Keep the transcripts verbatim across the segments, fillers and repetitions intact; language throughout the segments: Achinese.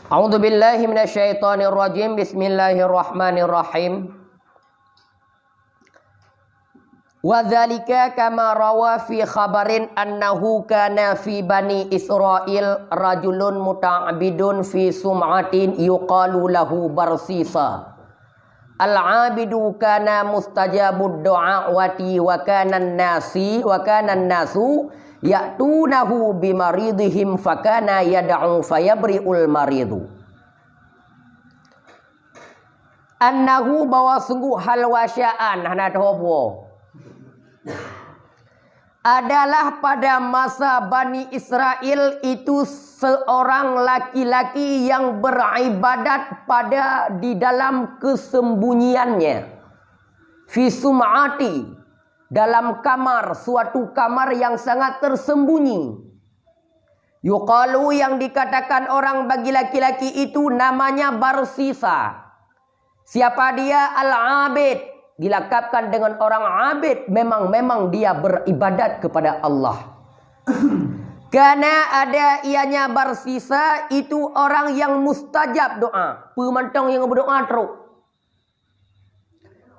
A'udzubillahi minasyaitonirrajim. Bismillahirrahmanirrahim. Wa dzalika kama rawa fi khabarin annahu kana fi Bani Israil rajulun muta'abbidun fi sum'atin yuqalu lahu Barsisa. Al-'abidu kana mustajabud du'awati wa kana nasi, wa kana nasu ya'tunahu bimaridihim fakana yad'u fayabri'ul maridu. Annahu, bahwa sungguh hal wasyaan, hana teuhoboh, adalah pada masa Bani Israel itu seorang laki-laki yang beribadat pada di dalam kesembunyiannya. Fi sum'ati, dalam kamar, suatu kamar yang sangat tersembunyi. Yuqalu, yang dikatakan orang bagi laki-laki itu namanya Barsisa. Siapa dia? Al-Abid. Dilakapkan dengan orang abid, memang-memang dia beribadat kepada Allah. Karena ada ianya Barsisa itu orang yang mustajab doa. Peumantong yang berdoa terus.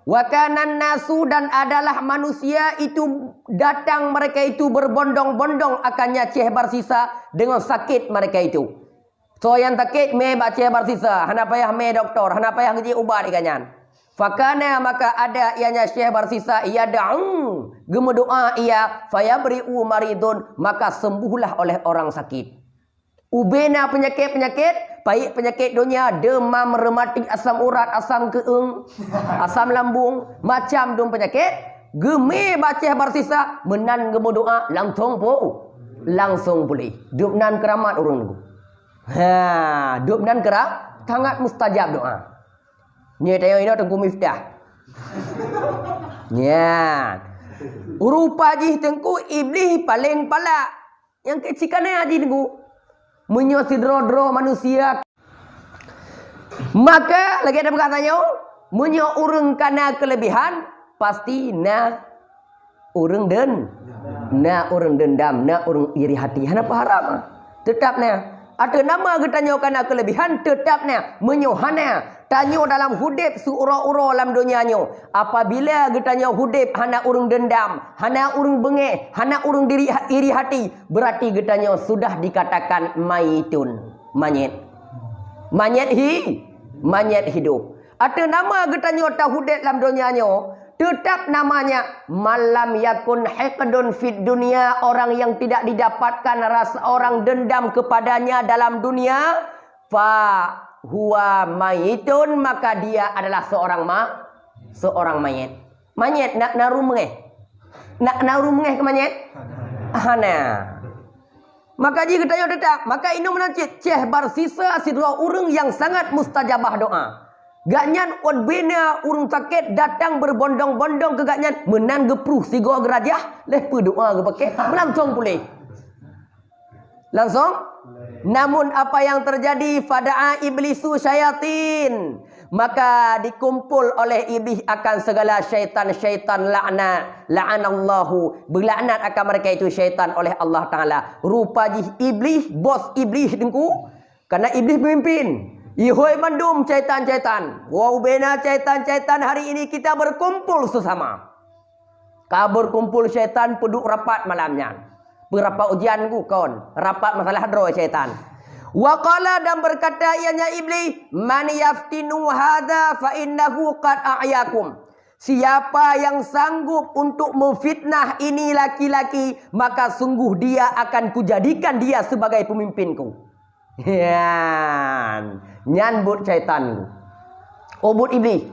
Wa kana nasu, dan adalah manusia itu datang mereka itu berbondong-bondong akannya Syekh Barsisa dengan sakit mereka itu. Soe nyang sakét mé bak Syekh Barsisa, hana payah mé doktor, hana payah geujak ubat ié nyan. Fakana, maka ada ianya Syekh Barsisa, yad'u, geumeudoá ia, fayabri'u maridun, maka sembuhlah oleh orang sakit. Ubé na peunyakét-peunyakét, baik peunyakét donya, demam, rematik, asam urat, asam keueung, asam lambung, macam dum peunyakét, geumé bak Syekh Barsisa, meunan geumeudoá, langsong pu-, langsong puléh. Dum nan keuramat ureuëng nyoe. Ha, dum nan keura-, sangat mustajab doa. Nyoe tayong inoe Teungku Miftah. Nyan. Rupa jih Teungku Iblih paleng palak. Nyang keu cikana jih Teungku. Meunyoe sidroe-droe manusia, maka lagée tapeugah tanyoe, meunyoe ureuëng kana keulebihan, pasti na ureuëng den-, na ureuëng dendam, na ureuëng iri hati. Hana peuharap. Teutap na. Ateueh nama geutanyoe kana keulebihan, teutap na. Meunyoe hana, tanyoe dalam hudeb siuroe-uroe lam donya nyoe. Apabila geutanyoe hudeb hana ureuëng dendam, hana ureuëng beungéh, hana ureuëng diri, iri hati, berarti geutanyoe sudah dikatakan maitun, manyét. Manyét hi-, manyét hidup. Ateueh nama geutanyoe tahudeb lam donya nyoe, teutap namanya man lam yakun hiqdun fid dunya, orang yang tidak didapatkan rasa orang dendam kepadanya dalam dunia, fa huwa maitun, maka dia adalah seorang ma-, seorang mayit. Manyét nak na ureuëng beungéh? Nak na ureuëng beungéh keu manyét? Hana. Maka jih geutanyoe teutap, maka inoe meunan cit, Syekh Barsisa sidroe ureuëng nyang sangat mustajabah doa. Gaknyan ôn bina ureuëng sakét datang berbondong-bondong keu gaknyan, meunan geupruh sigoe geurajah, lheueh peudoa geupakè, langsong puléh. Langsong? Namun apa yang terjadi, fada'a iblisu syayatin. Maka dikumpul oleh Iblis akan segala syaitan-syaitan laknat, la'anallahu, beulaknat akan mereka itu syaitan oleh Allah Taala. Rupa jih Iblis, bos Iblis Teungku, karena Iblis pemimpin. Ihôi mandum syaitan-syaitan. Wahai bena syaitan-syaitan, hari ini kita berkumpul sesama. Ka berkumpul syaitan peuduek rapat malam nyan. Peurapat ujian ku kon, rapat masalah droe syaitan. Wa qala, dan berkata ianya Iblis, "Man yaftinu hadza fa innahu qad a'yakum." Siapa yang sanggup untuk memfitnah ini laki-laki, maka sungguh dia akan kujadikan dia sebagai pemimpinku. Nyan, nyan buet syaitan. Oh, buet Iblis.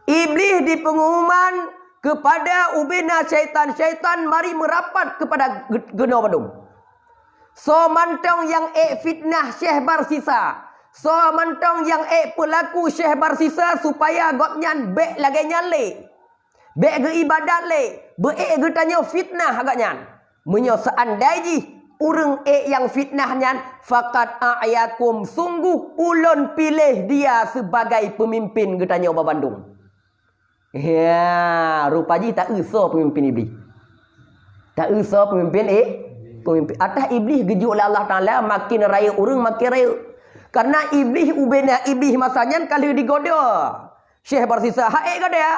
Iblis di pengumuman kepada ubena syaitan-syaitan mari merapat kepada ge-, geunoe bandum. Soe mantong nyang ék fitnah Syekh Barsisa, soe mantong nyang ék peulaku Syekh Barsisa supaya gobnyan bék lagée nyan lé. Bék geuibadat lé, beu-ék geutanyoe fitnah agak nyan. Meunyoe seandai jih ureuëng ék nyang fitnah nyan, faqad a'yakum, sungguh ulôn piléh dia sebagai peumimpin geutanyoe babandum. Ya, rupa jih taeu soe peumimpin Iblih. Taeu soe peumimpin, eh? Peumimpin. Atah Iblih geujok lé Allah Taala, makin rayeuk ureuëng, makin rayeuk. Karena Iblih ubena Iblih masa nyan ka lheueh digoda Syekh Barsisa. Hak ék goda.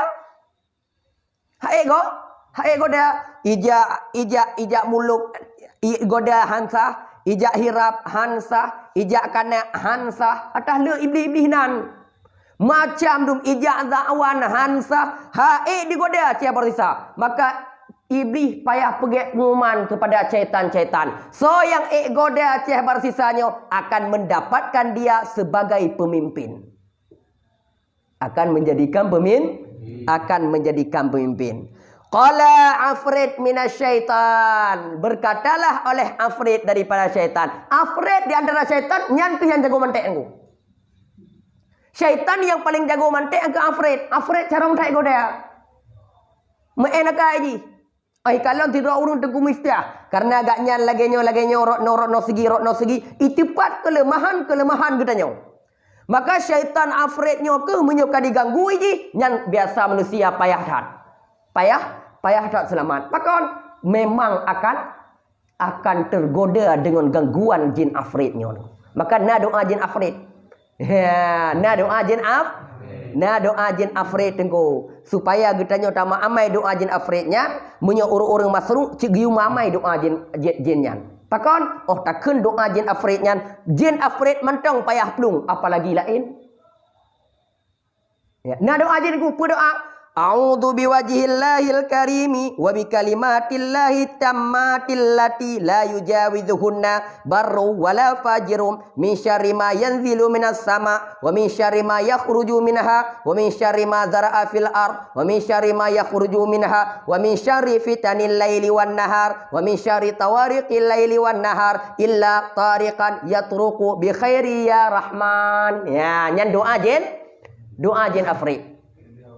Hak ék go-, hak ék goda. Ijak, ijak, ijak mulok, i-, goda han sah, ijak hirab han sah, ijak kanak han sah. Atah le Iblih-Iblih nan. Macam dum ijak zakwan han sah, hak ék digoda Syekh Barsisa. Maka Iblih payah peugét pengumuman kepada syaitan-syaitan. Soe nyang ék goda Syekh Barsisa nyoe akan mendapatkan dia sebagai pemimpin. Akan menjadikan pemin-, akan menjadikan pemimpin. Qala Afrit minasyaitan. Berkatalah oleh Afrit daripada syaitan. Afrit di antara syaitan, nyan keuh nyang jago manték nyan. Syaitan nyang paling jago manték keuh Afrit. Afrit carông that goda. Meu'en akai jih. Ai kalon sidroe ureuëng Teungku Miftah, karena gobnyan lagée nyoe, lagée nyoe, rot noe, rot noe sigi, rot noe sigi, iteupat keuleumahan-keuleumahan geutanyoe. Maka syaitan Afrit nyoe keuh meunyoe ka diganggu jih, nyan biasa manusia payah that. Payah, payah that seulamat. Pakon? Memang akan akan tergoda dengan gangguan jin Afrit nyoe. Maka na doa jin Afrit. Ya, na doa jin Af-, na doa jin Afrit Teungku. Supaya geutanyoe tameuamai doa jin Afrit nyan, meunyoe ureuëng-ureuëng masruek cit geuyue meuamai doa jin, jin, jin nyan. Pakon? Oh, takheun doa jin Afrit nyan, jin Afrit mantong payah plueng, apalagi laén. Ya, na doa jih Teungku, peue doa? A'udzu biwajhillahil karimi wa bikalimatillahit tammatil lati la yujawizuhunna barrun wala fajirun min syarri ma yanzilu minas sama wa min syarri ma yakhruju minha wa min syarri ma zara'a fil ard wa min syarri ma yakhruju minha wa min syarri fitanil laili wan nahar wa min syarri tawariqil laili wan nahar illa tariqan yatruqu bi khairi ya Rahman. Ya, nyan doa jin Doa jin Afrit.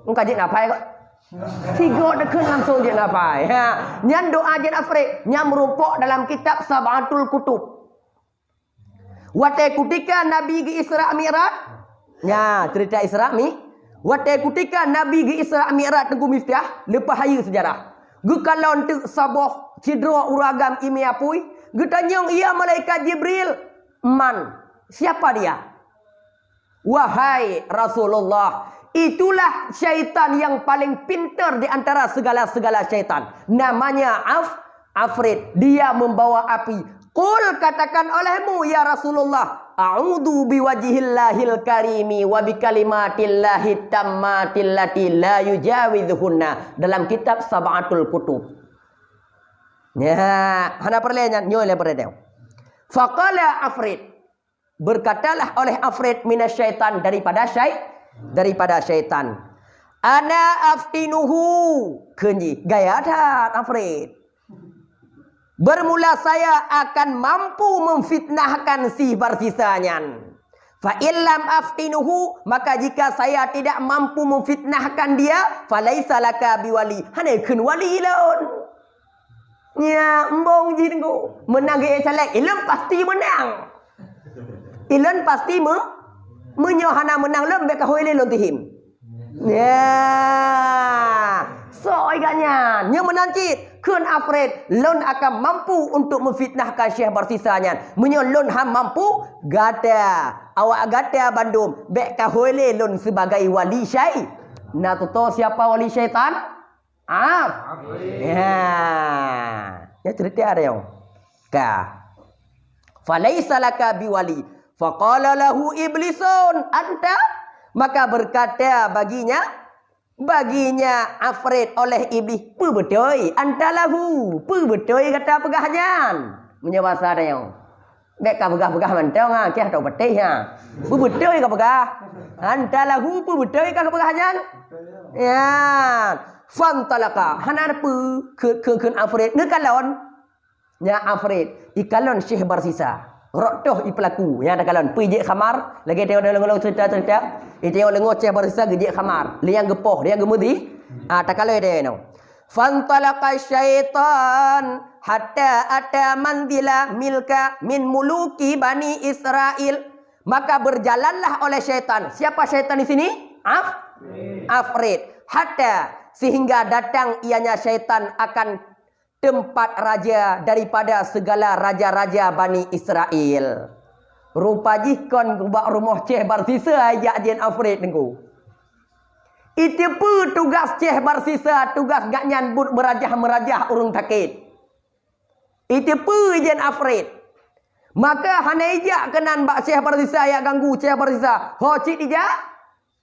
Engka jeuet napai kok. Sigoe takheun langsung jeuet napai. Ha, nyan doa jin Afrit. Nyan meurumpok dalam kitab Sab'atul Kutub. Watée kutika Nabi geu-Isra Mi'raj. Nya, cerita Isra Mi-, watée kutika Nabi geu-Isra Mi'raj Teungku Miftah, leupah hayeue seujarah. Geukalon teuk saboh sidroe ureuëng agam ié miyueb apui, geutanyong ia malaikat Jibril, "Man, siapa dia?" Wahai Rasulullah, itulah syaitan yang paling pintar di antara segala-segala syaitan. Namanya Af-, Afrit. Dia membawa api. Qul, katakan olehmu, ya Rasulullah, "A'udzu biwajhillahil karimi wa bikalimatillahit tammatil lati la yujawizuhunna." Dalam kitab Sab'atul Kutub. Ya, hana peureulée nyan, nyoe lé peureulée. Faqala Afrit. Berkatalah oleh Afrit minasyaitan, daripada syai-, daripada syaitan. "Ana aftinuhu." Kheun jih, gaya that Afrit. "Bermula saya akan mampu memfitnahkan si Barsisa nyan. Fa illam aftinuhu, maka jika saya tidak mampu memfitnahkan dia, falaisa laka biwali." Hana kheun wali lôn. Nya, embong jih Teungku. Meunang geuék caleg, ilôn pasti meunang. Ilôn pasti me-, meunyoe hana meunang lôn, bék kahôi lé lôn tihim. Nya. Soe gobnyan? Nyoe meunan cit, kheun Afrit, lôn akan mampu untuk memfitnahkan Syekh Barsisa nyan. Meunyoe lôn han mampu, gata, awak gata bandum, bék kahôi lé lôn sebagai wali syai-, na tutoe siapa wali syaitan? Af-, ya. Ya, cerita ada yang. Ka. "Falaisa laka biwali." Faqala lahu iblisun, "Anta?" Maka berkata baginya, baginya Afrit oleh iblis, "Peue beutôi? Anta lahu. Peue beutôi gata peugah nyan?" Meunyoe basa ada yang. Bék kapeugah-peugah mantong, ha, kiah tau patéh, ha. Beubeutôi kapeugah. Anta lahu, beubeutôi kapeugah nyan. Ya. Fantalaqa. Hana peue, kheun, kheun, kheun Afrit. Neukalon. Nya Afrit. Ikalon Syekh Barsisa. Rot toh ipeulaku. Nya takalon. Peue ijék khamar. Lagée tengok dalam cerita-cerita. Itengok leungoe Syekh Barsisa geujék khamar. Lé nyang geupoh, lé nyang geumeuzi. Ah, takalon dia nyoe. Fantalaqa syaitan hatta ata manzila milka min muluki Bani Israel. Maka berjalanlah oleh syaitan. Siapa syaitan di sini? Af-, Afrit. Hatta, sehingga datang ianya syaitan akan tempat raja daripada segala raja-raja Bani Israel. Rupa jih kon bak rumoh Syekh Barsisa jak jén Afrit teungku. Iteupeue tugas Syekh Barsisa, tugas gobnyan buet meurajah-meurajah ureuëng sakét. Iteupeue jén Afrit. Maka hana ijak keunan bak Syekh Barsisa jak ganggu Syekh Barsisa. Ho cit ijak?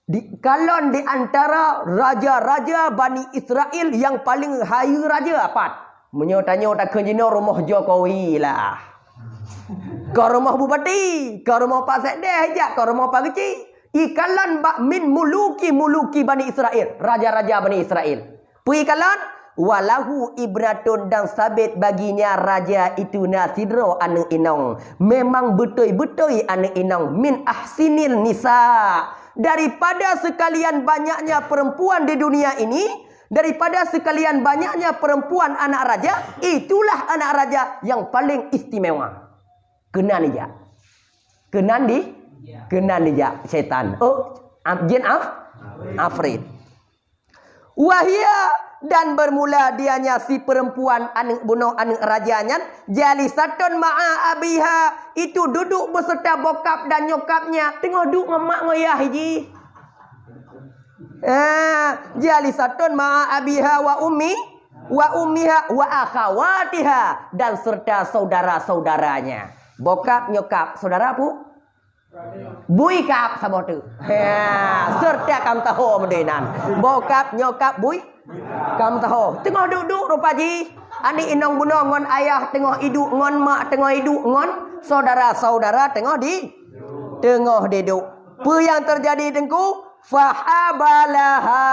Di, kalon di antara raja-raja Bani Israel nyang paleng hayeue raja pat. Meunyoe tanyoe takheun jinoe rumoh Jokowi lah. Kon rumoh bupati, kon rumoh Pak Sekdes jak, kon rumoh Pak Geuchik. Ikalon bak min muluki muluki Bani Israel, raja-raja Bani Israel. Peue ikalon? Walahu ibnatun, dan sabit baginya raja itu na sidroe aneuëk inong. Memang beutôi-beutôi aneuëk inong, min ahsinil nisa. Daripada sekalian banyaknya perempuan di dunia ini, daripada sekalian banyaknya perempuan anak raja, itulah anak raja yang paling istimewa. Keunan ijak. Keunan di? Keunan ijak setan. Oh, am-, jin af-, Afrit. Wahia, dan bermula dianya si perempuan aneuëk bunoe aneuëk raja nyan, jalisatun ma'a abiha, itu duduk beserta bokap dan nyokapnya, teungoh duek ngon mak ngon yah jih. Ah, jalisatun ma'a abiha wa ummi, wa ummiha wa akhawatiha, dan serta saudara-saudaranya. Bokap, nyokap, saudara pu? Bui kap saboh teuk. Ha, serta kam taho meudinan. Bokap, nyokap, bui kam taho. Teungoh duek-duek rupa jih. Aneuëk inong bunoe ngon ayah teungoh iduek, ngon mak teungoh iduek, ngon saudara-saudara teungoh di, teungoh diduek. Peue nyang teujadi teungku? Fahabalaha.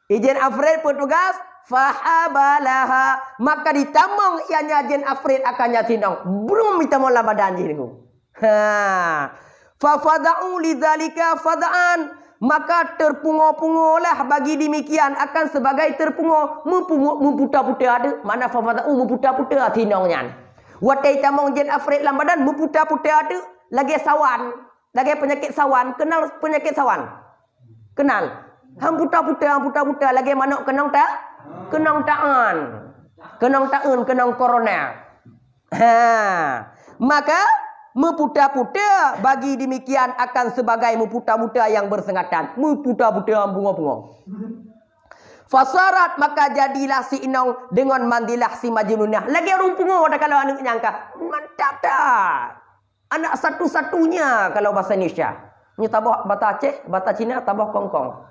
Jin Afrit peue tugas? Fahabalaha. Maka ditamong ianya jin Afrit akan nyan si inong. Brum ditamong lam badan jih teungku. Ha. Fafada'u lidzalika fada'an. Maka terpungo-pungolah bagi demikian akan sebagai terpungo, meupungo, meuputa-puta teuk. Makna fafada'u meuputa-puta si inong nyan. Watée tamong jin Afrit lam badan meuputa-puta teuk lagée sawan. Lagée peunyakét sawan, keunal peunyakét sawan? Keunal. Hang puta-puta, hang puta-puta lagée manok keunong ta-, keunong ta'an. Keunong ta'eun, keunong corona. Ha. Maka meuputa-puta bagi demikian akan sebagai meuputa-puta nyang beusengatan. Meuputa-puta hang pungo-pungo. Fasarat, maka jadilah si inong deungon manzilah si majnunah. Lagée ureuëng pungo takalon aneuëk nyang ka. Mantap that. Anak satu-satunya kalau bahasa Indonesia. Nyoe taboh bata Aceh, bata Cina taboh kongkong.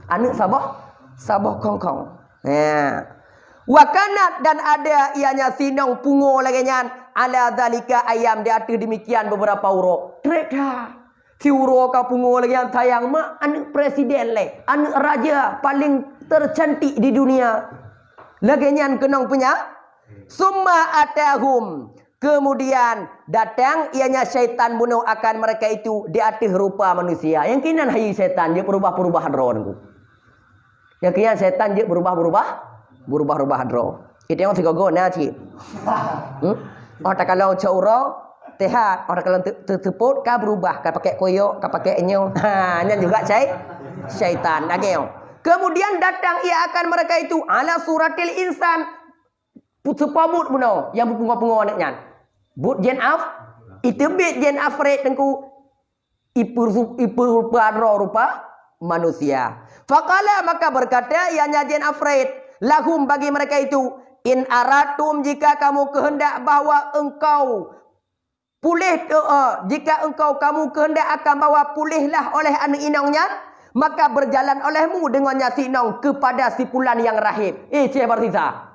Aneuëk saboh, saboh kongkong. Ya. Wa kanat, dan ada ianya si inong pungo lagée nyan, ala dzalika ayyam, di ateueh demikian beberapa uroe. Trép that. Si uroe ka pungo lagée nyan sayang mak, aneuëk presiden lé, aneuëk raja paling tercantik di dunia. Lagée nyan keunong punya. Summa atahum. Kemudian datang ianya syaitan bunoe akan mereka itu di ateueh rupa manusia. Nyang keunan hai syaitan, jeuet beurubah-beurubah droe teungku. Nyang keunan syaitan jeuet beurubah-beurubah, beurubah-rubah droe. Itong sigogo na cit. Hmm? Oh takalon cok uroe, tehat. Oh takalon te-, te-, teupot ka beurubah, ka pakai koyok, ka pakai nyoe. Ha, nyan juga syai-, syaitan. Lagée nyoe. Kemudian datang ia akan mereka itu ala suratil insan. Pu-, seupôt buet bunoe nyang beupungo-pungo aneuëk nyan. Buet jin af-, iteubiet jin Afrit teungku, ipeu-, ipeurupa droe rupa manusia. Faqala, maka berkata ianya jin Afrit, lahum, bagi mereka itu, in aratum, jika kamu kehendak bahwa engkau pulih, eh, jika engkau kamu kehendak akan bahwa pulihlah oleh aneuëk inong nyan, maka berjalan olehmu dengan nyan si inong kepada si pulan yang rahib. Eh, Syekh Barsisa.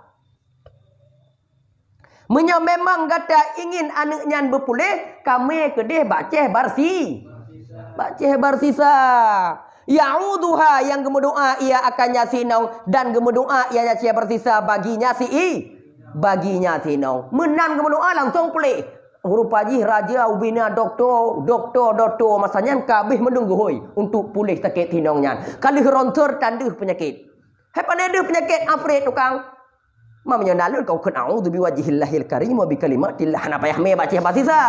Meunyoe memang gata ingin aneuëk nyan beupuléh, kamé keudeh bak Syekh Barsi-, bak Syekh Barsisa. Ya'uduha, nyang geumeudoá ia akan nyan si inong, dan geumeudoá ia nyan Syekh Barsisa bagi nyan si i-, bagi nyan si inong. Meunan geumeudoá langsong puléh. Rupa jih raja ubina dokto, dokto, dokto masa nyan ka abéh meudong geuhôi untuk puléh sakét si inong nyan. Ka lheueh rontor tan deuh peunyakét. Hai pane deuh peunyakét afrit tukang. Ma meunyoe na lôn ka ukheun, "A'udzu biwajhillahil karim wa bikalimatillah." Hana payah mé bak Syekh Barsisa.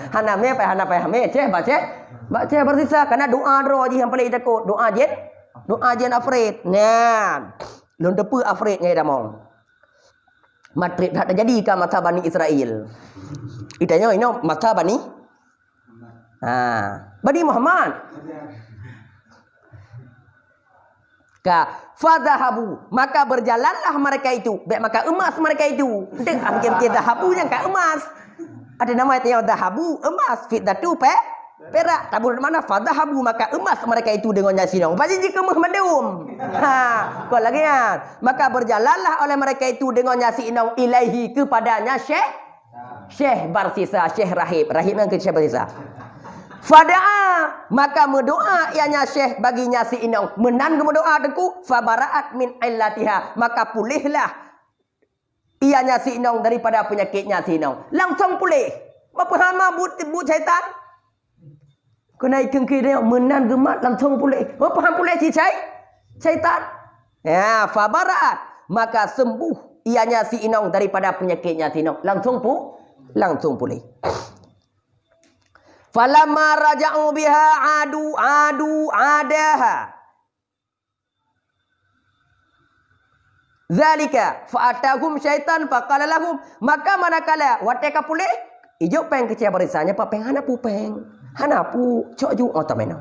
Hana mé payah, hana payah mé Syekh bak Syekh, bak Syekh Barsisa. Karena doa droe jih nyang paleng jitakot. Doa jén, doa jén afrit. Nyan. Lôn teupeu afrit ngai damong. Matreb that teujadi ka masa Bani Israel. Itanyoe inoe masa Bani, ha, Bani Muhammad. Ka, fadhahabu, maka berjalanlah mereka itu. Bèk maka emas mereka itu. Dek, ah, pikir-pikir dhahabu nyang ka emas. Ada nama itu yang dhahabu, emas, fiddatu, pe-, perak. Tabu mana? Fadhahabu, maka emas mereka itu dengan nyan si inong. Pasti jikeumeung mandum. Ha, kon lagèe nyan. Maka berjalanlah oleh mereka itu dengan nyan si inong ilaihi, kepadanya Syekh, Syekh Barsisa, Syekh Rahib. Rahib nyan keu Syekh Barsisa. Fada'a, maka meudoa ianya Syekh baginya si inong. Meunan geumeudoa teungku, fabara'at min illatiha, maka puléhlah ianya si inong daripada peunyakitnya si inong. Langsong puléh. Meupeuhama buet, buet syaitan. Keuneuk ikheun keu dia, meunan geumat langsong puléh. Meupeuham puléh si syai-, syaitan. Ya, fabara'at, maka sembuh ianya si inong daripada peunyakitnya si inong. Langsong pu-, langsong puléh. Falamma raja'u biha adu, adu, adaha. Zalika, fa atahum syaitan, faqala lahum. Maka manakala watèe ka puléh, ijok pèng keu Syekh Barsisa, nyan pat pèng hana pu pèng. Hana pu, cok ju, oh, tamena.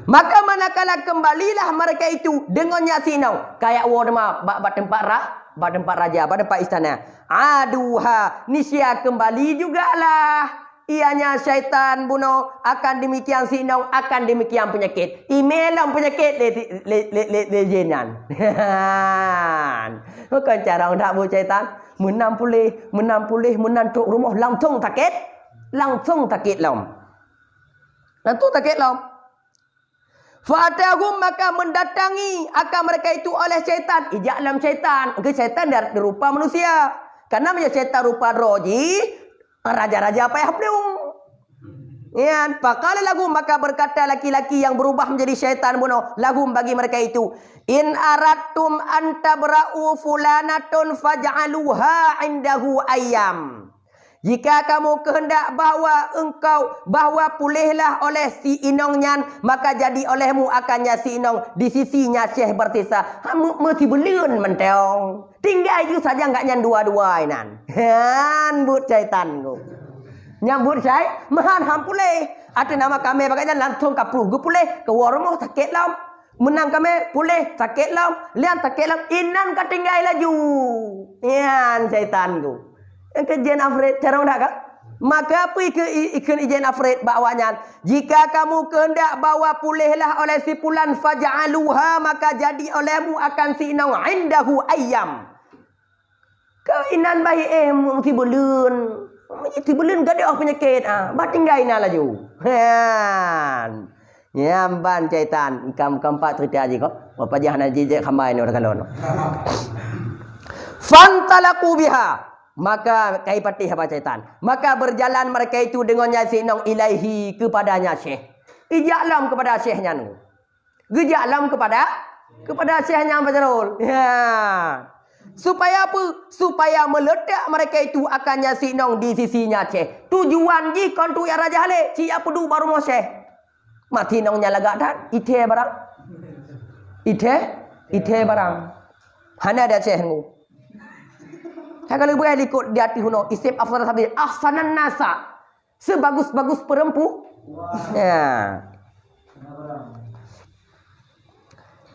Maka manakala kembalilah mereka itu dengan nyan si inong, kayak woe teuma bak, bak teumpat ra-, bak teumpat raja, bak teumpat istana. Aduha, niscaya kembali jugalah ianya syaitan bunoe, akan demikian si inong, akan demikian peunyakit. Imé lom peunyakit lé, lé, lé, lé, lé jén nyan. Kon carông that buet syaitan. Meunan puléh, meunan puléh, meunan trok rumoh langsong sakét. Langsong sakét lom. Langsong sakét lom. Fa atahum, maka mendatangi akan mereka itu oleh syaitan. Ijak lom syaitan. Engkeu syaitan dar-, rupa manusia. Karena meunyoe syaitan rupa droe jih, raja-raja payah plueng. Nyan, faqala lahum, maka berkata laki-laki yang berubah menjadi syaitan bunoe, lahum, bagi mereka itu, "In aradtum an tabra'u fulanatun faj'aluha indahu ayyam." Jika kamu kehendak bahwa engkau, bahwa puléhlah oleh si inong nyan, maka jadi olehmu akannya si inong di sisinya Syekh Barsisa. Ha, meu-, meusibuleuen mantong. Tinggai ju sajan gak nyan dua-dua inan. Han buet syaitan ku. Nyang buet syai-, meuhan han puléh. Ateueh nama kamé bak nyan langsong ka pruh geupuléh, keu woe rumoh sakét lom. Meunan kamé puléh sakét lom, lian sakét lom, inan ka tinggai laju. Nyan syaitan ku. Nyang keu jén afrit, carông that ka? Maka peue ikeu-, i-, ikheun ijén afrit bak awaknyan, "Jika kamu kehendak bahwa puléhlah oleh si pulan, faj'aluha, maka jadi olehmu akan si inong indahu ayyam." Keu inan bahi éh meusibuleuen. Meusibuleuen gadôh peunyakét, ah, bah tinggai inan laju. Han. Nyan ban syaitan, ikam keumpat ceurita jih kok. Bapa jah na jijak khambai nyoe takalon. Fantalaqu biha. Maka kai patéh haba syaitan. Maka berjalan mereka itu dengan nyan si inong ilaihi, kepadanya Syekh. Ijak lom kepada Syekh nyan. Geujak lom kepada, kepada Syekh nyan Fazrul. Ya. Supaya apa? Supaya meuletak mereka itu akannya si inong di sisinya Syekh. Tujuan jih kon tujuan raja lé, ci yak peuduek bak rumoh Syekh. Mati inong nyan lagak that, ithèe barang. Ithèe, ithèe barang. Hana ada Syekh ngu. Hai kalau bukan likot di hati huno, isip afdal sabil, ahsanan nasa. Sebagus-bagus perempu-, ya.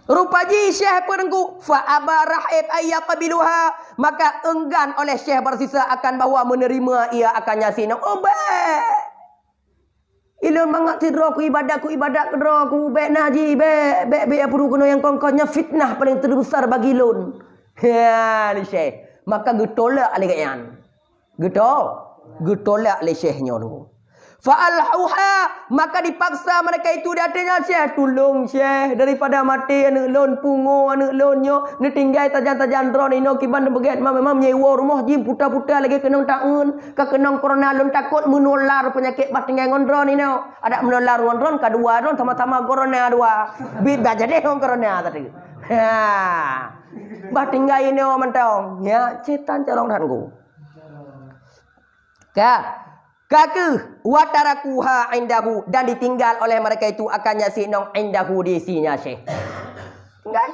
Rupa jih Syekh peurengku, fa aba Rahib ayyaqbiluha, maka enggan oleh Syekh Barsisa akan bahwa menerima ia akannya si inong. Oh, bèk. Ilôn mangat sidroe ku ibadat, ku ibadat keu droe ku, bèk na jih, bèk, bèk, bèk peurunoe nyang kon-kon nyan fitnah paléng teubesar bagi lôn. Ha, ni Syekh. Maka geutolak lé gobnyan. Geuto-, geutolak lé Syekh nyoe. Fa alhauha, maka dipaksa mereka itu di ateueh nyan, "Syekh, tulông Syekh, daripada maté aneuk lôn, pungo aneuk lôn nyoe, neutinggai sajan-sajan droeneuh inoe kiban neupeugèt mam-mam nyewa rumoh jih puta-puta lagèe keunong taeun, ka keunong corona lôn takot meunular peunyakét bah tinggai ngon droeneuh inoe. Adak meunular ngon droeneuh ka dua droeneuh sama-sama corona dua. Bit bah jadi ngon corona tadi." Ha. Bah tinggai inoe mantong. Ya, setan carông that ngon. Ka, ka keuh, wa tarakuha indahu, dan ditinggal oleh mereka itu akannya si inong indahu di sisinya Syekh. Tinggai.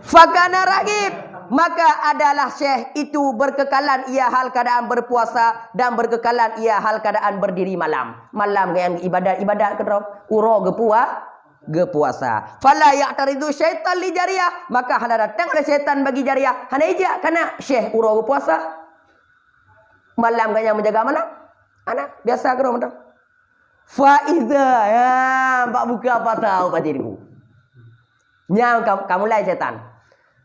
Fakana raghib, maka adalah syekh itu berkekalan ia hal keadaan berpuasa dan berkekalan ia hal keadaan berdiri malam. Malam nyang ibadat-ibadat keudroe, uroe geupua-, geupuasa. Fala ya'taridu syaitan li jariyah, maka hana datang ada syaitan bagi jariyah. Hana ijak kana syekh uroe geupuasa. Malam nyang menjaga malam. Hana, biasa keudroe mantong. Fa iza, ya, bak buka apa tahu pati niku. Nyang ka, ka mulai syaitan.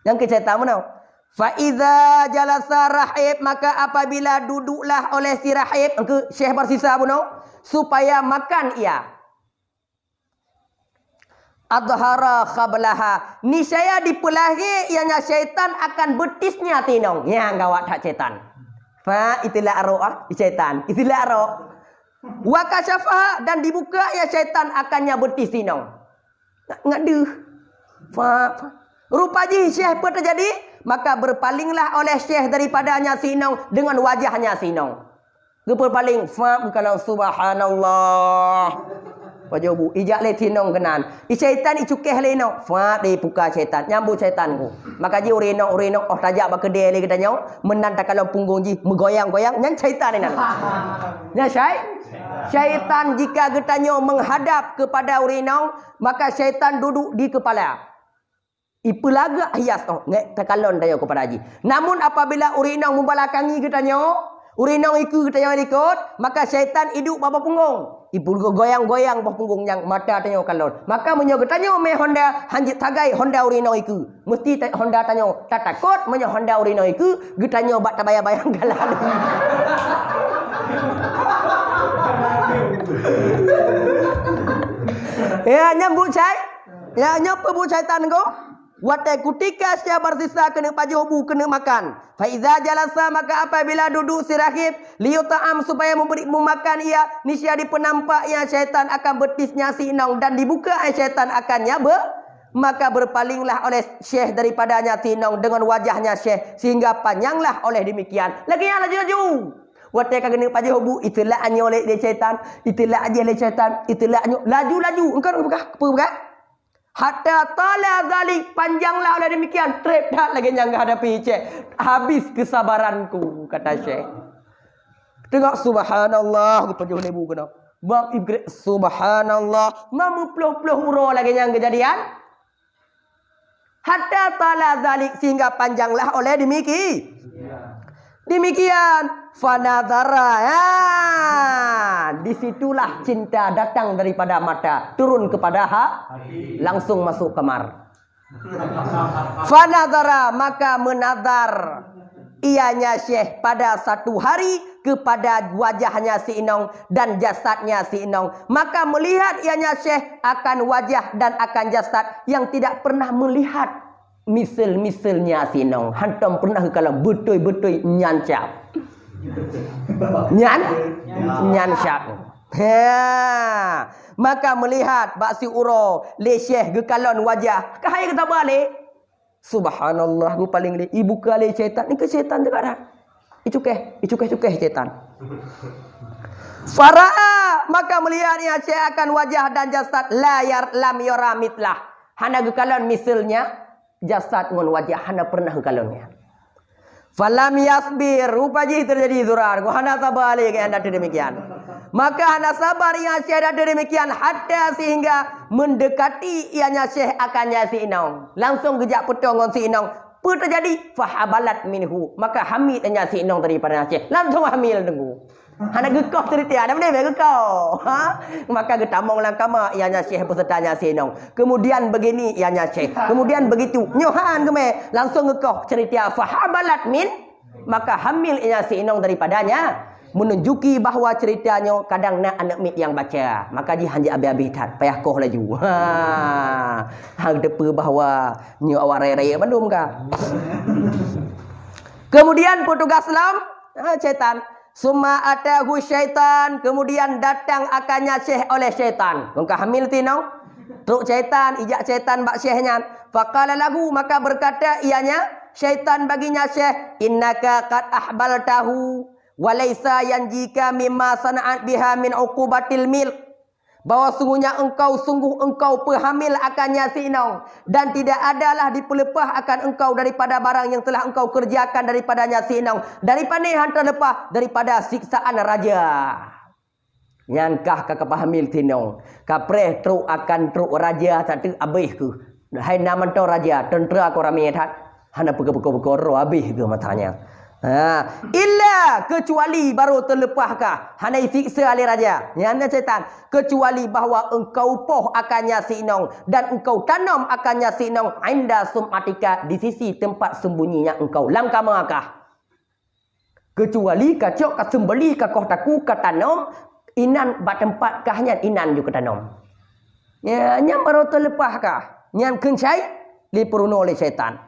Nyang keu syaitan meunoe. Fa iza jalasa rahib, maka apabila duduklah oleh si rahib, engkeu syekh barsisa bunoe, supaya makan ia. Adhara khablaha, niscaya dipeulahé ianya syaitan akan beutisnya si inong. Nyang gawat that syaitan. Fa, itulah arok ah, syaitan. Itulah arok. Wa kasyafaha, dan dibuka ia syaitan akannya beutis si inong. Ngat deuh. Fa, fa. Rupa jih syekh peue teujadi? Maka berpalinglah oleh syekh daripadanya si inong dengan wajahnya si inong. Geupeupaléng, fa, geukalon, "Subhanallah." Pajoh bu, ijak lé si inong keunan. I syaitan icukéh lé inong, fa, dipuka syaitan. Nyambut syaitan ku. Maka jih ureueng inong, ureueng inong, oh tajak bak keudè lé geutanyoe, meunan takalon punggong jih meugoyang-goyang, nyan syaitan inan. Nyan syai-, syaitan jika geutanyoe menghadap kepada ureueng inong, maka syaitan duduk di kepala. Ipeulagak hias, oh, ngek takalon tanyoe keupada jih. Namun apabila ureueng inong meubalakangi geutanyoe, ureueng inong ikeue geutanyoe likot, maka syaitan iduek bak punggong. Ipeugoyang-goyang bak punggong nyang mata tanyoe kalon. Maka meunyoe geutanyoe mé honda, hanjeuet tagai honda ureueng inong ikeue. Meusti ta-, honda tanyoe tatakot meunyoe honda ureueng inong ikeue, geutanyoe bak tabayang-bayang galak. Ya, nyambut syai-, ya, nyoe peubuet syaitan ko. Watée kutika syekh barsisa keuneuk pajoh bu keuneuk makan. Fa iza jalasa, maka apabila duduek si rahib, liyut'am, supaya memberi memakan ia, niscaya dipeunampak ia syaitan akan beutisnya si inong dan dibuka ai syaitan akannya be-, maka berpalinglah oleh syekh daripadanya si inong dengan wajahnya syekh, sehingga panyanglah oleh demikian. Lagée nyan laju-laju. Watée ka keuneuk pajoh bu, iteulak nyoe lé, lé syaitan, iteulak jih lé syaitan, iteulak nyoe, laju-laju. Engkau peugah, peugah? Hatta tala zalik, panjanglah oleh demikian, treb that lagée nyang geuhadapi syekh. Habis kesabaranku, kata syekh. Tengok, subhanallah, geupajoh lé bu keunoe. Bak Iblih, subhanallah, ma meuploh-ploh uroe lagée nyang keujadian. Hatta tala zalik, sehingga panjanglah oleh demiki-, demikian. Fanadhara, ya. Di situlah cinta datang daripada mata, turun kepada ha-, langsung masuk kamar. Fanadhara, maka menadhar ianya syekh pada satu hari kepada wajahnya si inong dan jasadnya si inong. Maka melihat ianya syekh akan wajah dan akan jasad yang tidak pernah melihat misel-miselnya si inong. Hantom pernah geukalon beutôi-beutôi nyan syab. Nyan? Nyan syab. Ha. Maka melihat bak si uroe lé syekh geukalon wajah. Ka hai geutaba lé. Subhanallah, geupaléng lé. Ibuka lé syaitan. Nyan keuh syaitan teuka dah. Icukéh, icukéh-cukéh syaitan. Fara'a, maka melihat ia syekh akan wajah dan jasad la yar-, lam yara mitlah. Hana geukalon miselnya jasad ngon wajah, hana pernah geukalon nyan. Falam yasbir, rupa jih teujadi surat, hana saba lé keu nyang deumikian. Maka hana sabar ia syekh deumikian, hatta sehingga mendekati ianya syekh akan nyan si inong. Langsung geujak peutoe ngon si inong. Peue teujadi? Fahabalat minhu. Maka hamil nyan si inong daripada syekh. Langsung hamil teungku. Hana geukoh cerita, ada boleh geukoh. Ha? Maka geutamong lam kama ianya syekh beserta nyan si inong. Kemudian begini ianya syekh. Kemudian begitu. Nyohan geumé. Langsung geukoh cerita. Fahabalat min. Maka hamil ianya si inong daripadanya. Menunjuki bahwa cerita nyoe kadang na aneuk miet nyang baca. Maka jih hanjeuet abéh-abéh that. Payah koh laju. Ha. Hang teupeu bahwa nyoe awak raya-raya mandum ka. Kemudian petugas lom, ha, syaitan. Summa atahu syaitan, kemudian datang akannya syekh oleh syaitan. Ngon ka hamil tinong. Trok syaitan, ijak syaitan bak syekh nyan. Faqala lahu, maka berkata ianya, syaitan baginya syekh, "Innaka qad ahbaltahu, wa laisa yanjika mimma sana'at biha min uqubatil milk." bahwa sungguhnya engkau, sungguh engkau peuhamil akan nyan si inong, dan tidak adalah dipeuleupah akan engkau daripada barang yang telah engkau kerjakan daripada nyan si inong. Dari pane han teuleupah? Daripada siksaan raja. Nyan kah ka, ka peuhamil si inong. Kapreh trok akan trok raja, satu abéh keuh. Hai na mantong raja, teuntera ko ramé that. Hana peuko-peuko, roh abéh keuh masa nyan. Ha, illa, kecuali baru teuleupah kah, hana isiksa lé raja. Nyan na setan. Kecuali bahwa engkau poh akan nyan si inong dan engkau tanom akan nyan si inong inda sum'atika, di sisi tempat sembunyinya engkau, lam kama kah. Kecuali kacok, kaseumbeulih, kakoh takue, katanom, inan bak teumpat kah nyan, inan ju katanom. Ya, nyan baru teuleupah kah. Nyan keunsai lé peurunoe lé syaitan.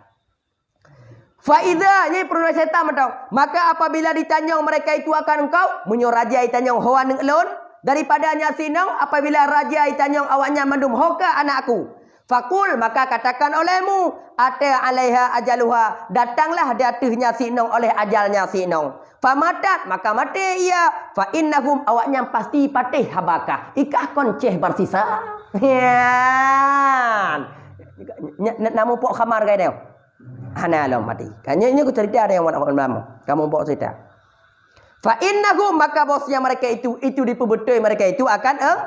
Fa iza, nyan peurunoe syaitan mantong. Maka apabila ditanyong mereka itu akan engkau, meunyoe raja itanyong ho aneuk lôn, daripada nyan si inong, apabila raja itanyong awaknyan mandum, ho kah anakku? Fakul, maka katakan olehmu, ata alaiha ajaluha, datanglah di ateueh nyan si inong oleh ajalnya si inong. Famatat, maka maté ia. Fa innahum, awaknyan pasti patéh haba kah. Ikah kon Syekh Barsisa. Nyan. Nya, nya, namu pok khamar gai dia. Hana lom mati. Kan nyoe, nyoe cerita ada yang wan, wan, wan, kamu pok cerita. Fa innahum, maka bosnya mereka itu, itu dipeubeutôi mereka itu akan, eh?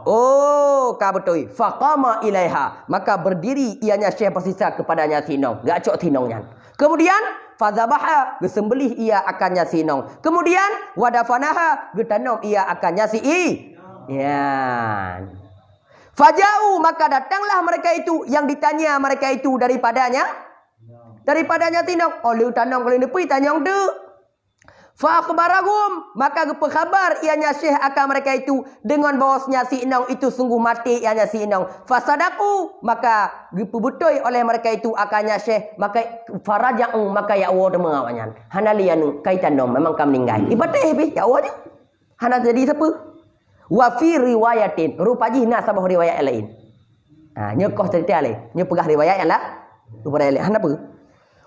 Oh, ka beutôi. Faqama ilaiha, maka berdiri ianya Syekh Barsisa kepadanya si inong. Geucok si inong nyan. Kemudian, fadzabaha, geuseumbeulih ia akan nyan si inong. Kemudian, wadafanaha, geutanom ia akan nyan si i. Nyan. Faja'u, maka datanglah mereka itu yang ditanya mereka itu daripadanya. Daripadanya si inong. Oh, lheueh tanom, lheueh neupui tanyong tu. Fa akhbarahum, maka geupeu khabar ianya Syekh akan mereka itu, deungon bahwasanya si inong itu sungguh maté ianya si inong. Fasadaqu, maka geupeubeutôi oleh mereka itu akannya Syekh, maka faraja'u, maka yak woe teuma awaknyan. Hana lé aneuk, ka itanom, memang ka meuninggai. Ipatéh pih, yak woe jih. Hana jadi sapeue. Wa fi riwayatin, rupa jih na saboh riwayat laén. Ha, nyoe koh cerita laén. Nyoe peugah riwayat nyang la-, rupa laén. Hana peue.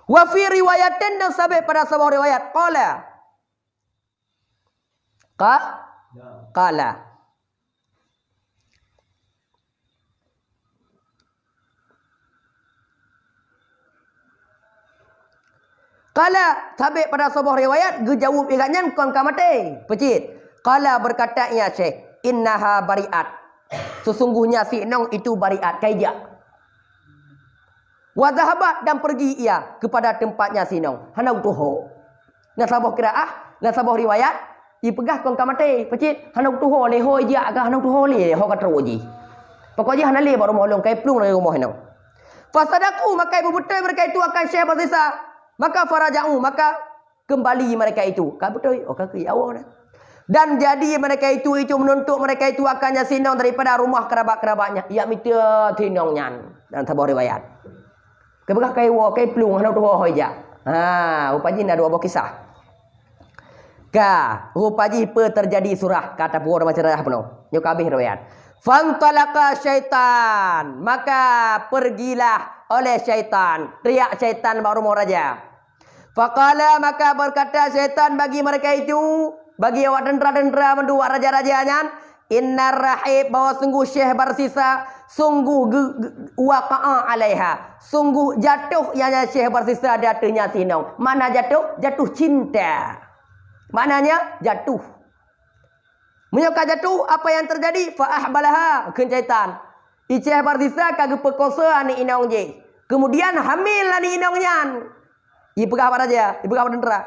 Wa fi riwayatin, dan sabé pada saboh riwayat. Qala. Qa-, qala. Qala, sabé pada saboh riwayat, geujaweueb lé gobnyan kon ka maté. Peucit. Qala, berkata ia Syekh, "Innaha bari'at." Sesungguhnya si inong itu bari'at, ka ijak. Wa dhahabat, dan pergi ia kepada tempatnya si inong. Hana geutuho. Na saboh qiraah, na saboh riwayat, ipeugah kon ka maté. Peucit, hana geutuho lé, ho ijak ka, hana geutuho lé, ho ka trok jih. Pokok jih hana lé bak rumoh lôn, ka iplueng dari rumoh inong. Fasadaqu, maka ipeubeuteue mereka itu akan Syekh Barsisa. Maka faraja'u, maka kembali mereka itu. Ka beutôi, oh, ka keu awak dah. Dan jadi mereka itu, itu menuntut mereka itu akan nyan si inong daripada rumah kerabat-kerabatnya. Yak mita si inong nyan. Dalam saboh riwayat. Keupeugah ka iwoe, ka iplueng, hana tuho ho ijak. Ha, rupa jih na dua boh kisah. Ka, rupa jih peue teujadi surah, ka tapeuwoe dalam sejarah peunoh. Nyoe ka habéh riwayat. Fantalaqa syaitan, maka pergilah oleh syaitan, riak syaitan bak rumoh raja. Faqala, maka berkata syaitan bagi mereka itu, bagi awak tentera-tentera mandum, awak raja-raja nyan, "Innar rahib, bahwa sungguh Syekh Barsisa, sungguh ge-, ge-, waqa'a 'alaiha, sungguh jatuh ianya Syekh Barsisa di ateueh nyan si inong." Makna jatuh? Jatuh cinta. Maknanya jatuh. Meunyoe ka jatuh, apa yang terjadi? Fa ahbalaha, kheun syaitan. I Syekh Barsisa ka geupeukosa aneuk inong jih. Kemudian hamil aneuk inong nyan. Ipeugah bak raja, ipeugah bak tentera.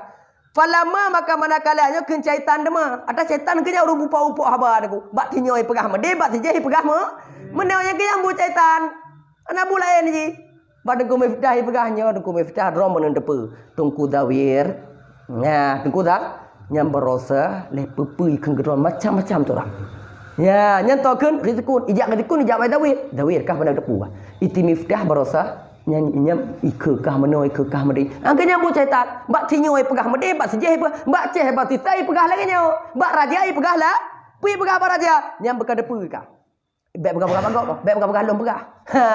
Falamma, maka manakala, nyoe kheun syaitan teuma. Ata syaitan keu nyan ureueng bupok-upok haba teungku. Bak sinyoe ipeugah meudeh, bak sijih ipeugah me-, meunoe, nyang keu nyan buet syaitan. Hana buet laén jih. Bak Teungku Miftah ipeugah nyoe, Teungku Miftah droe meunan teupeu. Teungku Zawir. Nah, Teungku Za-, nyan barosa lé peue-peue kheun keudroe macam-macam tu orang. Ya, nyan toh kheun ri Teungku, ijak ri Teungku, ijak bak Zawir. Zawir kah beuna teupeu. I Teungku Miftah barosa Nyan, nyan, ikeu kah meunoe, ikeu kah meudeh. Angkeu nyan buet syaitan. Bak sinyoe peugah meudeh, bak sijih peugah, bak Syekh Barsisa peugah lagèe nyoe. Bak raja peugah lah. Peue peugah bak raja? Nyan beuka deupeu kah. Bèk peugah-peugah bak gob, bèk peugah-peugah lôn peugah. Ha,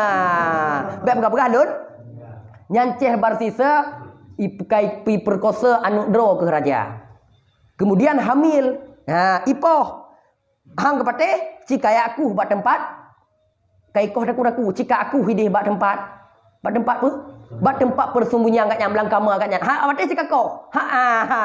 bèk peugah-peugah lôn. Nyan Syekh Barsisa, i-, kai, ipeurkosa aneuk droe keu raja. Kemudian hamil. Ha, ipoh. Hang geupatéh, Cit ka jak kueh bak teumpat, ka ikoh daku-daku, cit ka kueh idéh bak teumpat. Bak teumpat peue? Bak teumpat persembunyian gata nyan, lam kama gata nyan. Ha, watèe cit ka koh. Ha, ha, ha.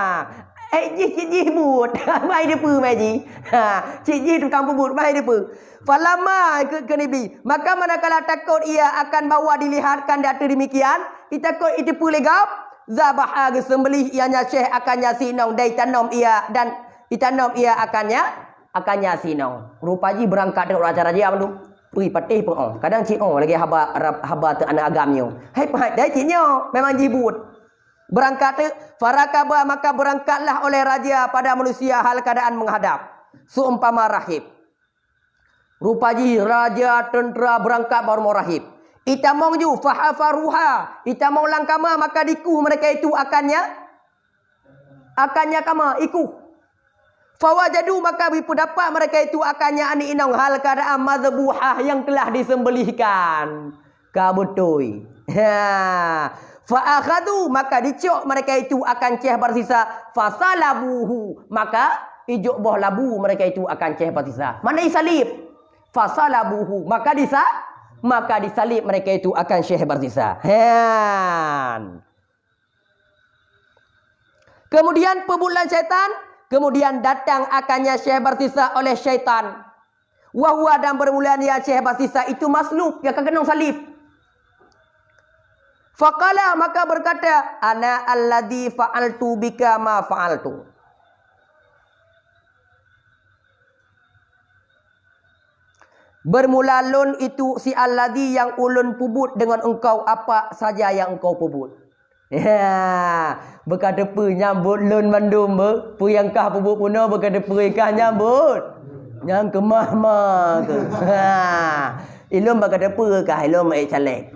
Eh, jih, cit jih buet. Bah jiteupeue mè jih. Ha, cit jih tukang peubuet, bah jiteupeue. Falamma, keu, keu Nabi. Maka manakala takot ia akan bahwa dilihatkan di ateueh demikian, itakot iteupeue lé gob, zabaha, geuseumbeulih ia nyan syeh akan nyan si inong, dan itanom ia, dan itanom ia akan nyan, akan nyan si inong. Rupa jih beurangkat teuk rot acara jih mandum. Ui, patéh peu'oh. Kadang cit 'oh lagèe haba, haba teuh aneuk agam nyoe. Hai, hai, dai cit nyoe, memang jih buet. Beurangkat teuk, farakaba, maka beurangkatlah oleh raja pada manusia hal keadaan menghadap. Seumpama rahib. Rupa jih raja teuntra beurangkat bak rumoh rahib. Itamong ju, fahafaruha, itamong lam kama, maka dikueh mereka itu akan nyan, akan nyan kama, ikueh. Fawajadu, maka jipeudampak mereka itu akan nyan aneuk inong hal keadaan madhbuhah, nyang telah diseumbeulihkan. Ka beutôi. Ha. Fa akhadhu, maka dicok mereka itu akan syeh Barsisa, fasalabuhu, maka ijok boh labu mereka itu akan syeh Barsisa. Mana isalib? Fasalabuhu, maka disa-, maka disalib mereka itu akan syeh Barsisa. Han. Kemudian peubuet lé syaitan, kemudian datang akan nyan syeh Barsisa oleh syaitan. Wa huwa, dan bermula nyan syeh Barsisa itu maslub, nyang ka keunong salib. Faqala, maka berkata, "Ana alladzi fa'altu bika ma fa'altu." Bermula lôn itu si alladzi nyang ulôn peubuet deungon engkau apa saja nyang engkau peubuet. Ya, beuka teupeue nyang buet lôn mandum beuh. Peue nyang kah peubuet bunoe beuka teupeue kah nyang buet. Nyang keumah ma keuh. Ha. Ilôn beuka teupeue kah ilôn meu'ék caleg.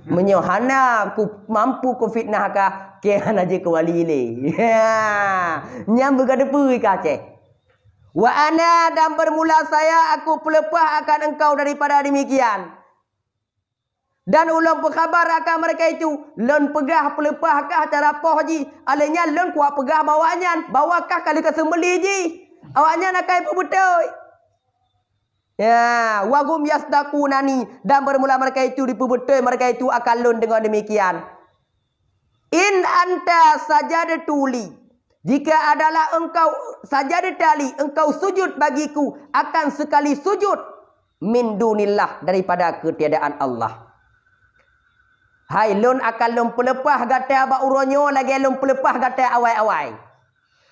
Meunyoe hana ku mampu kufitnah kah, keu hana jeuet keu wali lé. Ha. Nyang beuka teupeue kah ceh. Wa ana, dan bermula saya aku peuleupah akan engkau daripada demikian. Dan ulôn peukhabar akan mereka itu, lôn peugah peuleupah kah cara poh jih, alèh nyan lôn kuat peugah bak awaknyan bahwa kah ka lheueh ka seumeuli jih. Awaknyan akan ipeubeutôi. Ya, wa hum yasdaqunani, dan bermula mereka itu dipeubeutôi mereka itu akan lôn deungon demikian. In anta sajadtu li. Jika adalah engkau sajadta li, engkau sujud bagiku akan sekali sujud min dunillah, daripada ketiadaan Allah. Hai lôn akan lôn peuleupah gata bak uroe nyoe lagèe lôn peuleupah gata awai-awai.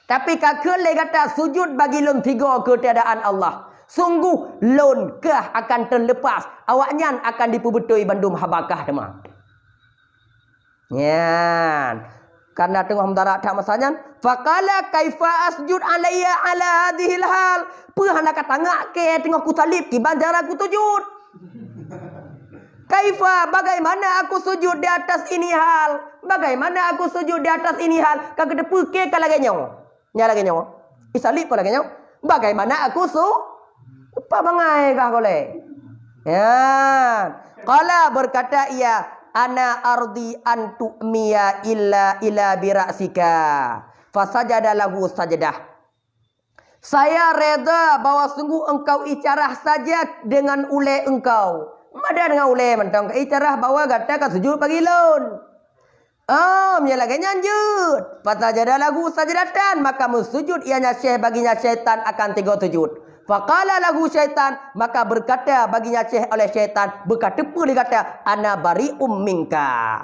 Tapi ka kheun lé gata sujud bagi lôn tiga ketiadaan Allah. Sungguh lôn kah akan teuleupah, awaknyan akan dipeubeutôi bandum haba kah teuma. Nyan. Karena teungoh meudarat that masa nyan, faqala kaifa asjud alayya ala hadhil hal. Peue hana ka tangak kèe teungoh kusalib kiban cara kusujud. Kaifa, bagaimana aku sujud di atas ini hal? Bagaimana aku sujud di atas ini hal? Ka geuteupeue kèe ka lagèe nyoe. Nyang lagèe nyoe. Isalib pun lagèe nyoe. Bagaimana aku su-, upah bangai kah golek. Ya. Qala, berkata ia, "Ana ardi an tu'miya illa ila bi ra'sika." Fasajada lahu sajdah. Saya reda bahwa sungguh engkau icarah saja dengan ulèe engkau. Mada dengan ulèe mantong ka icarah bahwa gata ka sujud bagi lôn. Am, nyang lagèe nyan jeuet. Fasajada lahu sajdatan, maka meusujud ia nyan syeh bagi nyan syaitan akan tiga sujud. Faqala lahu syaitan, maka berkata bagi nyan syeh oleh syaitan, beuka teupeue lé gata, "Ana bari'um minka."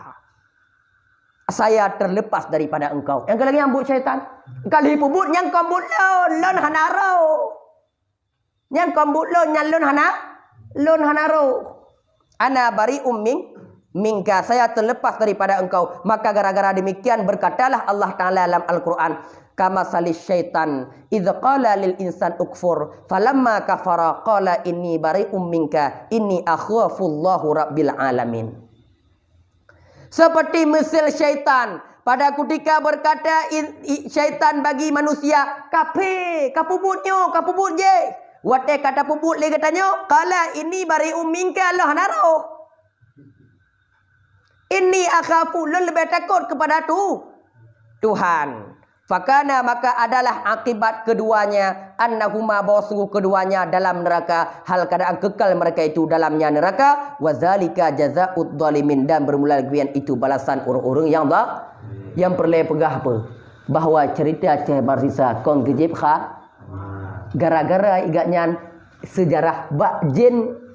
Saya terlepas daripada engkau. Nyang keu lagèe nyan buet syaitan. Ka lheueh peubuet nyang kon buet lôn, lôn hana roh. Nyang kon buet lôn, nyan lôn hana, lôn hana roh. Ana bari'um min, minka, saya terlepas daripada engkau. Maka gara-gara demikian berkatalah Allah Ta'ala dalam Al-Quran, "Kamasali syaitan, idh qala lil insan ukfur, falamma kafara, qala inni bari'um minka, inni akhafullahu rabbil alamin." Seperti misal syaitan, pada kutika berkata in-, i-, syaitan bagi manusia, "Kaphé, kapeubuet nyoe, kapeubuet jéh." Watèe ka tapeubuet lé geutanyoe, "Qala inni bari'um minka," lôn hana roh. "Inni akhafu," lôn leubeh takot kepada tu-, Tuhan. Fakana, maka adalah akibat keduanya, annahuma, bahwa sungguh keduanya dalam neraka, hal keadaan kekal mereka itu dalamnya neraka, wa zalika jazaa'ud zalimin, dan bermula demikian itu balasan ureuëng-ureuëng yang za-, yang peureulée peugah apa? Bahwa cerita Syekh Barsisa kon geujib kha, gara-gara igat nyan sejarah bak jén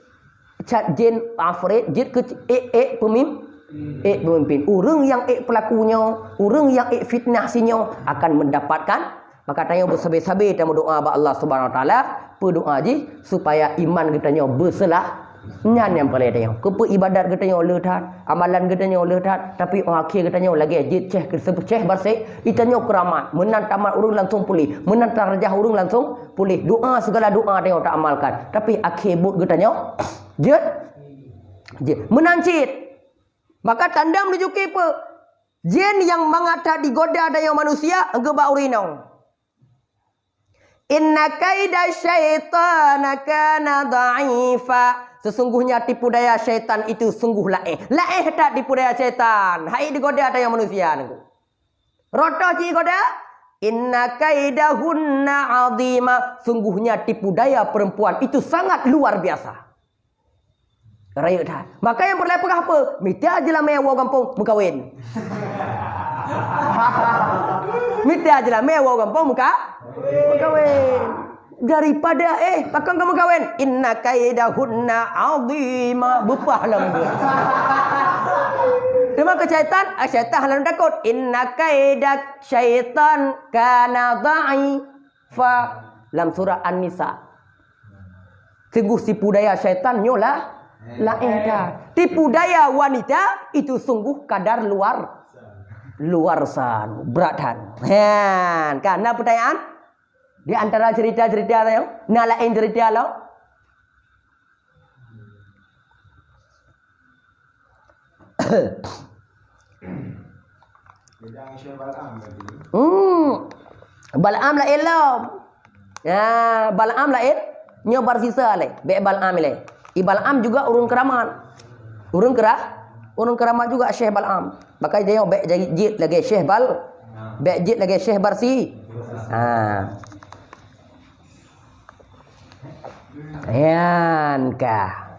Cat jén afrit jeuet keu ék-ék peumim-, ék peumimpin. Ureuëng nyang ék peulaku nyoe, ureuëng nyang ék fitnah si nyoe akan mendapatkan. Maka tanyoe beusabe-sabe tameudoá bak Allah Subhanahu Wa Taala, peudoá jih supaya iman geutanyoe beuseulamat. Nyan nyang paleng tanyoe. Keupeue ibadat geutanyoe le that, amalan geutanyoe le that, tapi óh akhé geutanyoe lagée jeuet ceh keu Syekh Barsisa, geutanyoe keuramat. Meunan tamat ureuëng langsung puléh, meunan tarajah ureuëng langsung puléh. Doa, segala doa tanyoe taamalkan. Tapi akhé buet geutanyoe jeuet, jeuet. Meunan cit. Maka tanda menunjuki peue? Jén nyang mangat that digoda tanyoe manusia, geuba ureuëng inong. Inna kaida syaitana kana dha'ifa. Sesungguhnya tipu daya syaitan itu sungguh laéh. Laéh that tipu daya syaitan. Hai digoda tanyoe manusia nunggu. Rotoh cit goda, "Inna kaidahunna azima." Sungguhnya tipu daya perempuan itu sangat luar biasa. Rayeuk that. Maka nyang peureulée peugah apa? Mita jeulamé woe gampông meukawen. Mita jeulamé woe gampông meuka-, meukawen. Daripada, eh, pakon kamoe meukawen? "Inna kaidahunna azima." Beupah lom buet. Teuma keu syaitan, ah, syaitan hana takot. "Inna kaida syaitan kana dha'ifa." Lam surah An-Nisa. Sungguh tipu daya syaitan nyoe lah laén that. Tipu daya wanita itu sungguh kadar luar, luar san, berat that. Han, kan? Na pertanyaan? Di antara cerita-cerita nyoe, na laén cerita lom? Hmm. Balaam laén lom. Ya, Balaam laén. Nyoe Barsisa lé. Bék Balaam lé. I Balaam juga ureuëng keuramat. Ureuëng keura-, ureuëng keuramat juga Syekh Balaam. Maka dia bék jadi jeuet lagée Syekh Bal-, bék jeuet lagée Syekh Barsi. Ha. Nyan kah.